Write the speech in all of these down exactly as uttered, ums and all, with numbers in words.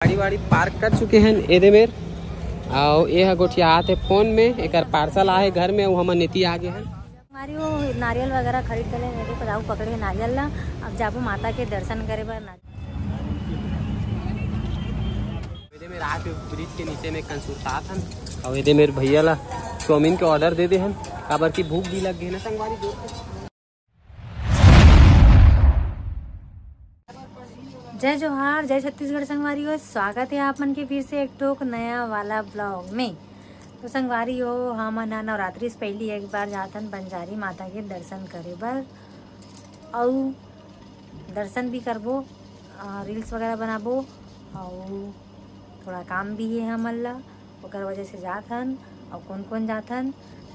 गाड़ी वाड़ी पार्क कर चुके हैं एदे मेर, अउ ये ह गोठियात हे फोन में, एकर पार्सल आहे घर में, अउ हमन एती आ गे हन। हमारी वो नारियल वगैरह खरीद डले, मेरे को जाऊ पकड़े नारियल ला। अब जाबो माता के दर्शन करे बर। एदे मेर आके ब्रिज के नीचे में कंसुरतात हन, अउ एदे मेर भैया ला चाउमीन के ऑर्डर दे दे हन, काबर की भूख भी लग गे ना संगवारी जोर से। जय जोहार, जय छत्तीसगढ़ संगवारी हो, स्वागत है आप मन के फिर से एक ठोक नया वाला ब्लॉग में। तो संगवारी हो, हमन ह नवरात्रि से पहली एक बार जाथन बंजारी माता के दर्शन करे बर, अउ दर्शन भी करबो, अ, रील्स वगैरह बनाबो, अउ थोड़ा काम भी हे हमन ला, ओकर वजह से जात हन। अउ कौन कौन जात हन?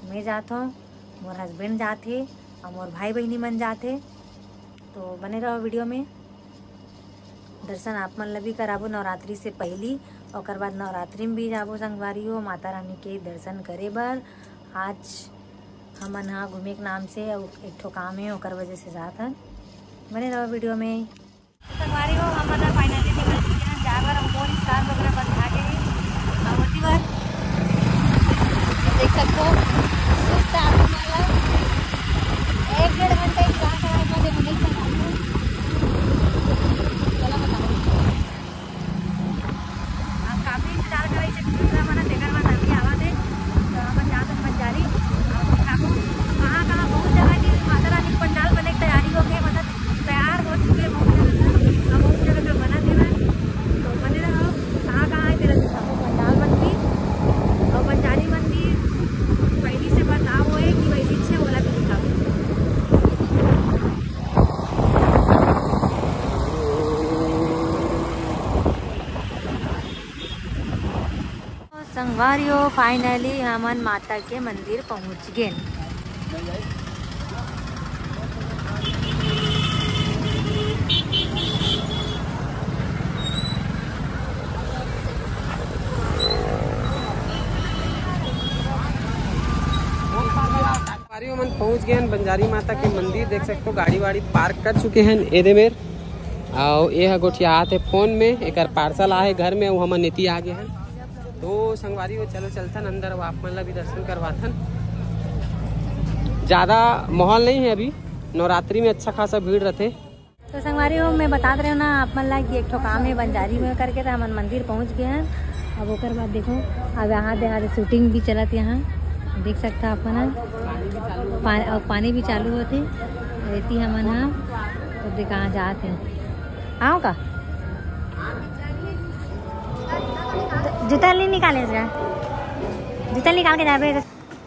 मैं जात हूँ, मोर हस्बैंड जात हे, अउ मोर भाई बहिनी मन जात हे। तो बने रहो वीडियो में। दर्शन आप मन ला भी कराबो नवरात्रि से पहली, ओकर बाद नवरात्रि में भी जाबो संगवारी हो माता रानी के दर्शन करे बर। आज हमन ह घूमे के नाम से अउ एक ठो काम हे, ओकर वजह से जात हन। बने रहो वीडियो में। संगवारी हो, हमन ह फाइनली निकल चुके हैं जाए बर। हमको स्टार वगैरह बंद खा के अउ ओती बर देख सकते हो, सुस्त आदमी वाला एक डेढ़ घंटा इंतजार करा, एक बार देखो, देख सकते हो। चलो बताओ। अब काफी इंतजार करे से दूसरा मना तेकर बाद अभी आवा दे, तो हमन जात हन बंजारी। अब दिखाबो कहाँ कहाँ बहुत जगह की माता रानी के पंडाल बने के तैयारी हो गई, मतलब तैयार हो चुके बहुत जगह का, अब बहुत जगह का बना दे रहा है। तो बने रहो, कहाँ कहाँ है तेरा दिखाबो पंडाल मन भी, और बंजारी मन भी पहली से बताओ है कि वैसे छे वाला भी दिखाबो। संगवारी हो, फाइनली हमन माता के मंदिर पहुंच गेन। संगवारी हो, हमन पहुंच गए हैं बंजारी माता के मंदिर। देख सकते हो, गाड़ी वाड़ी पार्क कर चुके हैं एदे मेर। अउ ये ह गोठियात हे फोन में, एकर पार्सल आहे घर में, अउ हमन एती आ गे हन। तो संगवारी हो, चलो चलथन अंदर, अउ आप मन ला भी दर्शन करवाथन। ज़्यादा माहौल नहीं है अभी, नवरात्रि में अच्छा खासा भीड़ रहते। तो संगवारी हो, मैं बतात रहे हो ना आप मन ला कि एक ठो काम है बंजारी में करके, तो हमन मंदिर पहुंच गए हैं। अब ओकर बाद देखो, अब यहाँ दे, यहाँ दे शूटिंग भी चलत, यहाँ देख सकता आप मन ह। पा-, अउ पानी भी चालू होथे। एती हमन ह, अब देख कहाँ जात हैं। आओ का? जूता नहीं निकाले इसका, जूता निकाल के जाबे।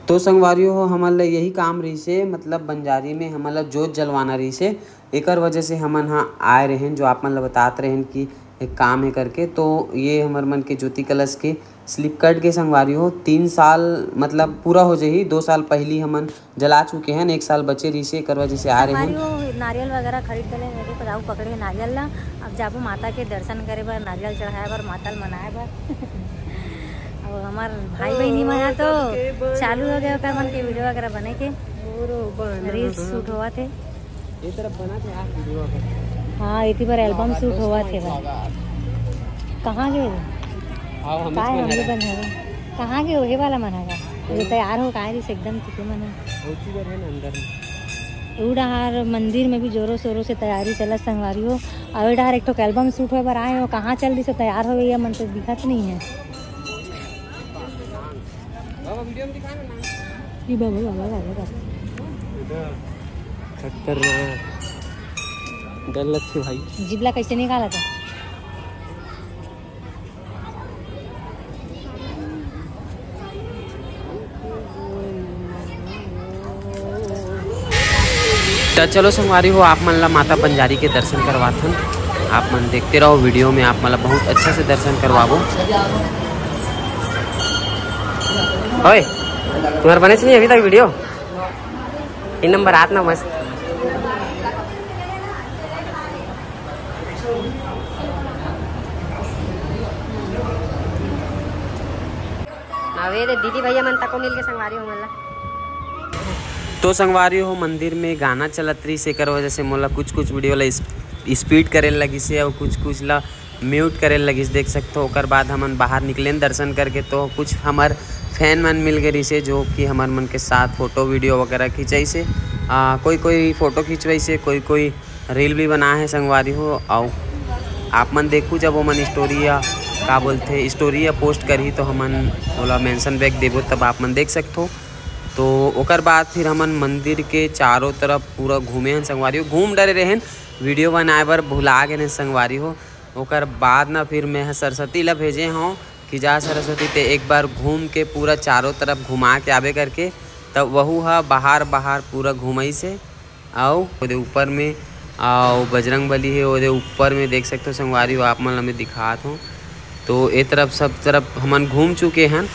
तो संगवारी हो, हमन ला यही काम रहिसे, मतलब बंजारी में हमन ला जोत जलवाना रहिसे, एकर वजह से हमन हा आए रहेन, जो आप मन ला बतात रहेन कि एक काम है करके। तो ये हमर मन के ज्योति कलश के स्लिप कट के संगवारी हो, तीन साल मतलब पूरा हो जाही। दो साल पहली हमन जला चुके हैं, एक साल बचे रहिसे, एकर वजह से आ रहे हैं। संगवारी हो, नारियल वगैरह खरीद डले, मेरे को जाऊ पकड़े नारियल ला। अब जाबो माता के दर्शन करे बर, नारियल चढ़ाए बर, माता ल मनाए बर। अब हमार भाई बहिनी मन ह तो चालू हो गए ओकर मन के वीडियो वगैरह बने के, रील्स शूट होवत हे। ये तरफ बना थे यार वीडियो का। हाँ, इतनी बार एल्बम शूट होवत हे भाई। कहाँ गए? आओ, हम काय इसमें हम हैं। बन हवे। कहाँ गए? वही वाला मन हगा। ये तैयार हो काय रही एकदम कितने मन है। बहुत चीज है ना अंदर में। उ डहार मंदिर में भी जोरों शोरों से तैयारी चलत संगवारी हो। अउ ए डहार एक ठो एल्बम शूट होए बर आए हो, कहाँ चल दिस तैयार होवे, ये मन तो दिखत नहीं है। बाबा वीडियो में दिखा ना। ये बाबा, बाबा, बाबा, बाबा। खतरनाक। डर लगथे भाई। जिबला कैसे निकाला था? त चलो संगवारी हो, आप मन ला माता बंजारी के दर्शन करवाथन। आप मन देखते रहो वीडियो में, आप मन ला बहुत अच्छा से दर्शन करवाबो। ओए, तुम्हार बने से नहीं अभी तक वीडियो? तीन नंबर आत ना मस्त। अबे रे दीदी भैया मन तको मिल के संगवारी हो मन ला। तो संगवारी हो, मंदिर में गाना चलत रहिस, एकर वजह से मोला कुछ कुछ वीडियो ला इस-, स्पीड करे लगिस हे अउ कुछ कुछ ला म्यूट करे लगिस, देख सकथो। ओकर बाद हमन बाहर निकलेन दर्शन करके, तो कुछ हमर फैन मन मिल गए रिसे, जो कि हमर मन के साथ फोटो वीडियो वगैरह खिंचाइसे। आ, कोई कोई फोटो खिंचवाइसे, कोई कोई रील भी बनाए हे संगवारी हो। अउ आप मन देखू, जब ओमन स्टोरी या का बोलथे, स्टोरी या पोस्ट करही, तो हमन ओला मेंशन बैक देबो, तब आप मन देख सकथो। तो ओकर बाद फिर हमन मंदिर के चारों तरफ पूरा घूमे हन संगवारी हो, घूम डरे रहेन, वीडियो बनाए बर भुला गए हन संगवारी हो। ओकर बाद ना फिर मैं ह सरस्वती ला भेजे हौं कि जा सरस्वती, ते एक बार घूम के पूरा चारों तरफ घुमा के आबे करके। तब वहू ह बाहर बाहर पूरा घुमइसे। अउ ओदे ऊपर में, अउ बजरंग बली हे ओदे ऊपर में, देख सकथो संगवारी हो, आप मन ला मैं दिखात हौं। तो ए तरफ सब तरफ हमन घूम चुके हन।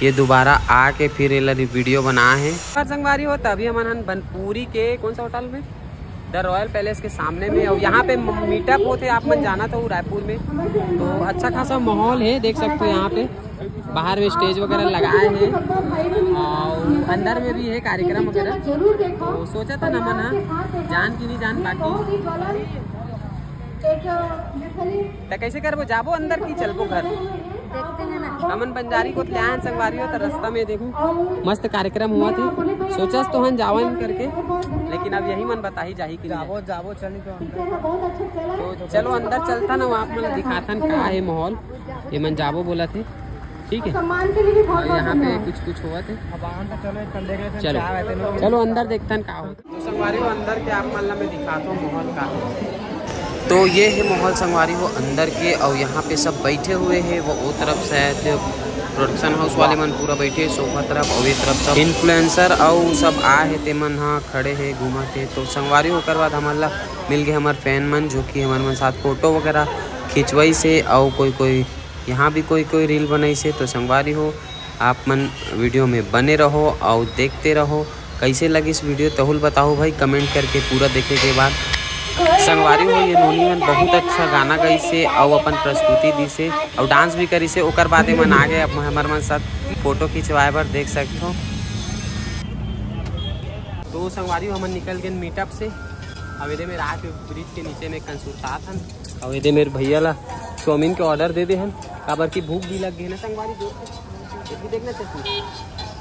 ये दोबारा आके फिर एला वीडियो बना हे। संगवारी हो, तभी हमन हन बनपुरी के कौन सा होटल में, द रॉयल पैलेस के सामने में। और यहाँ पे मीटअप होते, आप मन जानत हो रायपुर में, तो अच्छा खासा माहौल है, देख सकते हो यहाँ पे बाहर में स्टेज वगैरह लगाए हैं और अंदर में भी है कार्यक्रम वगैरह। तो सोचा था ना मन ह, जान की नहीं जान बाकी। तो कैसे करबो, जाबो अंदर की चलबो घर? देखते हैं ना। हमन बंजारी कोत ले आए हन संगवारी हो, तो रास्ता में देखू मस्त कार्यक्रम हुआ थी, सोचस तो हन जावन करके, लेकिन अब यही मन बताही जाही कि नहीं जाही। जाबो, जाबो, चल नहीं तो अंदर। तो चलो अंदर चलता ना, वहाँ आप मन दिखाथन का है माहौल। ये मन जाबो बोला थे, ठीक है। और यहाँ पे कुछ कुछ हुआ थे। अब आन तो चलो, एक कन देख लेते हैं, चलो। चलो अंदर देखथन का होता। तो संगवारी हो, अंदर के आप मन ला मैं दिखाता हूँ माहौल का। तो ये है माहौल संगवारी हो अंदर के, और यहाँ पे सब बैठे हुए हैं। वो, वो तरफ शायद प्रोडक्शन हाउस वाले मन पूरा बैठे हैं सोफा तरफ, और ये तरफ सब इन्फ्लुएंसर और सब आए हैं, ते मन हाँ खड़े हैं, घूमत हैं। तो संगवारी हो, ओकर बाद हमन ला मिल गए हमारे फैन मन, जो कि हमारे मन साथ फोटो वगैरह खिंचवाइसे, और कोई कोई यहाँ भी कोई कोई रील बनाइसे। तो संगवारी हो, आप मन वीडियो में बने रहो और देखते रहो। कैसे लगिस वीडियो, तहू ल बताओ भाई, कमेंट करके पूरा देखे के बाद। संगवारी हो, ये नोनी मन बहुत अच्छा गाना गाइसे और अपन प्रस्तुति दिसे और डांस भी करिसे। ओकर बाद एमन आ गए अब हमर मन साथ फोटो खिंचवाए बर, देख सकथो। तो संगवारी हो, हमन निकल गए मीटअप से। अब एदे में रात ब्रिज के नीचे में कंसुरतात हन। अउ एदे मेर भैया ला चाउमीन के ऑर्डर दे दे हन, काबर कि भूख भी लग गए ना संगवारी जोर से। ये भी देखना चाहती है।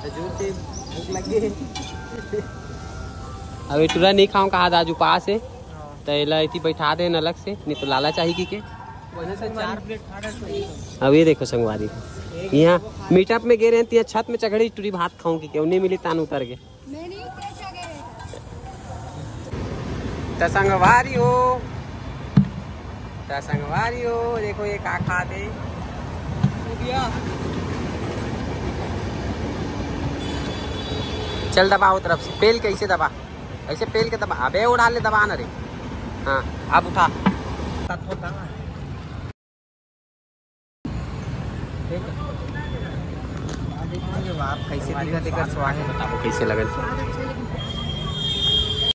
तो जोर से भूख लग गई है। अब ये टूरा नहीं खाऊं कहा आज उपास है, तो एला इति बैठा दे अलग से, नहीं तो लाला चाही की के। वजह से चार प्लेट खा रहे हैं। अब ये देखो संगवारी, यहाँ मीटअप में गए रहे, तिया छत में चढ़े टूरी भात खाऊं की के, नहीं मिली तान उतर के। त संगवारी हो, त संगवारी हो, देखो ये का खात हे। चल दबा वो तरफ से, पेल के ऐसे दबा, ऐसे पेल के दबा। अबे उड़ा ले, दबा ना रे। हाँ, अब उठा। ठीक है। आप कैसे दिखा देकर स्वाद है, बताओ कैसे लगे।